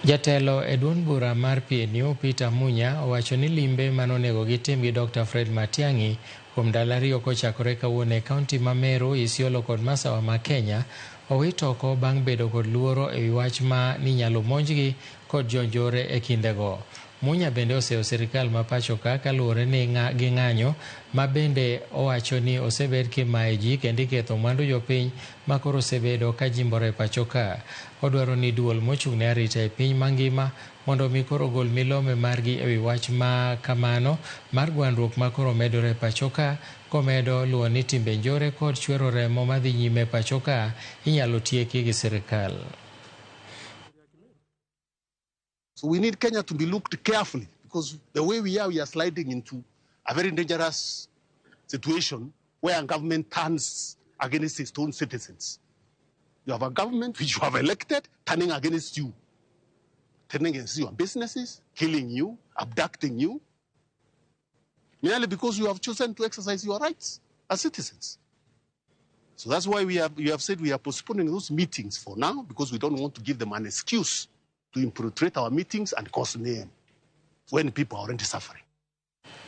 Jatelo e duond bura mar PNU Peter Munya owacho ni limbe manonego gitim gi Dr. Fred Matiang'i kuom ndalo ariyo kochakore kawuono e kaunti ma Meru, Isiolo kod Masawa ma Kenya owit oko bang' bedo kod luoro ewi wach ma ninyalo monjgi kod jonjore e kindego. Munya bende oseyo sirikal ma pacho ka kaluwore ni gi ng'anyo ma bende owacho ni osebed kimaye ji kendo iketho mwandu jopiny ma koro osebedo ka jimbore e pacho ka. Odwaro ni duol mochung' ne arita e piny mangima mondo mi koro gol milome margi ewi wach ma kamano mar gwandruok ma koro medore e pacho ka komedo luwo ni timbe njore kod chwero remo madhi nyime e pacho ka inyalo tieki gi sirikal. So we need Kenya to be looked carefully because the way we are sliding into a very dangerous situation where government turns against its own citizens. You have a government which you have elected turning against you, turning against your businesses, killing you, abducting you, merely because you have chosen to exercise your rights as citizens. So that's why we have said we are postponing those meetings for now because we don't want to give them an excuse to infiltrate our meetings and cause mayhem when people are already suffering.